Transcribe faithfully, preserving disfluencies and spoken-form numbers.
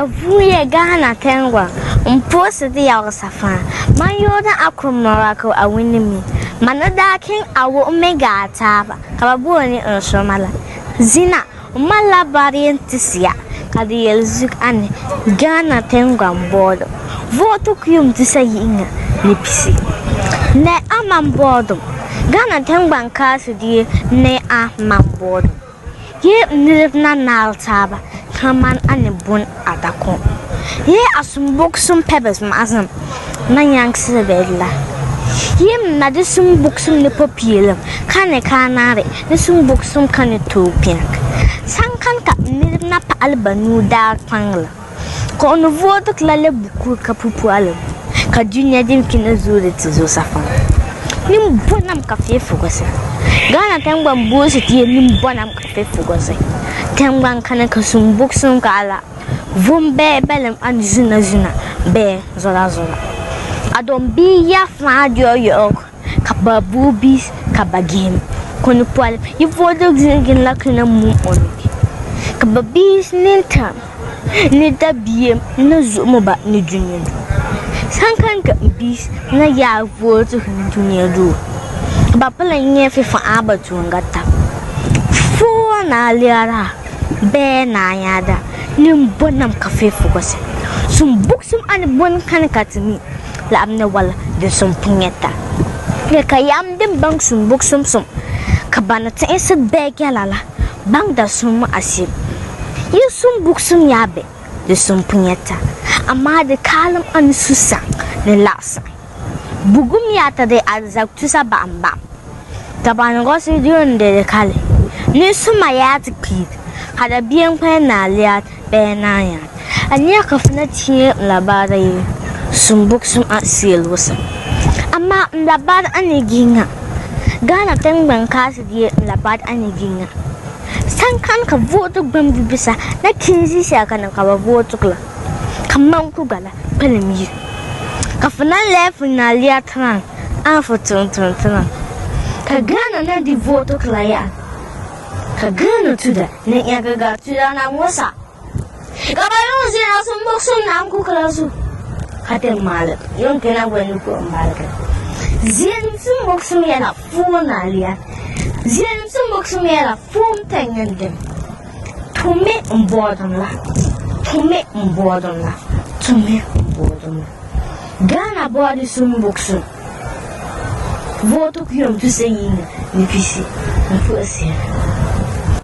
Vuuŋ yɛ Ghana teŋgbaŋ, mpuɔse de yaw safan. Man yɔɔdan akromawa ko a wini mi. Man na daa ken a wo me gaa taaba, ka ba buɔ ni nsɔmala. Zina, man la bari en ti sia, ka di yel zuk ani. Ghana teŋgbaŋ bɔɔdo. Vote kuyum ti sa yiŋa, ni pisi. Ne a man bɔɔdo. Ghana teŋgbaŋ kasi di ne a man bɔɔdo. Yee nirib na naal taaba, ka man ani bun a dakɔn. Yee a sumbuk sum pebes mazam, na nyaŋ sibedla. Yee na di sumbuk sum ni popiyelem, ka ne ka nare, ni sumbuk sum ka ni topiak. Sankan ka nirib na pa alba nu daa kpangla. Ka onu vote kula le buku ka pupu alem. Ka dunia dim kina zuri ti zo safan. Ni mbonam ka fe fugose. Ghana teŋgbaŋ busi ti ni mbonam ka fe fugose. Teŋgbaŋ kana ka sumbuk sum ka ala. Vum be belem ani zuna zuna. Be zola zola. Adon bi ya fa dio yok. Ka ba bubis, ka ba gem. Koni pwal, yi vote zingin la kina mu oni. Ka ba bis nintam. Ni da biem, na zumu ba ni dunia du. Sankan ka bis, na ya vote ni dunia du. Ba pala nye fe fa aba tuangata. Fo na liara, be na yada. Ni mbonam ka fe fugose. Sumbuk sum ani bon kan katimi. La amne wala de sum punyeta. Ye ka yam dem bang sumbuk sum sum. Ka bana ta insa be gelala. Bang da sum asib. Ye sumbuk sum yabe. De sum punyeta. Ama de kalam ani susa. Ne lasa. Bugum yata de azak tusa bam bam. Taban gosi dion de kale. Ni suma yati kid. Kada bien kwe na liat be na yat. Anya ka fina tiye labara ye. Sumbuk sum a siel wasa. Ama labara ani ginga. Ghana teŋgbaŋ kasi diye labara ani ginga. Sankan ka vote gbam bibisa. Na kinzi si akana ka ba vote kula. Ka man ku gala, pele mi. Ka fana le fina lia tran, an fo tun tun tran. Ka Ghana na di vote kula ya. Ka Ghana tuda, ne ya ka ga tuda na mosa. Ka ba yon zina sumbuk sum na ku kula su. Ka te mala, yon kena wen ku mala ka. Zina sumbuk sum ya na fu na lia. Zina sumbuk sum ya na fu tengen dem. Tumi mbodom la. Tumi mbodom la. Tumi mbodom la. Ghana bɔɔdi sumbuk sum. Vote kuyum tu se yinga ni pisi. Ni pisi.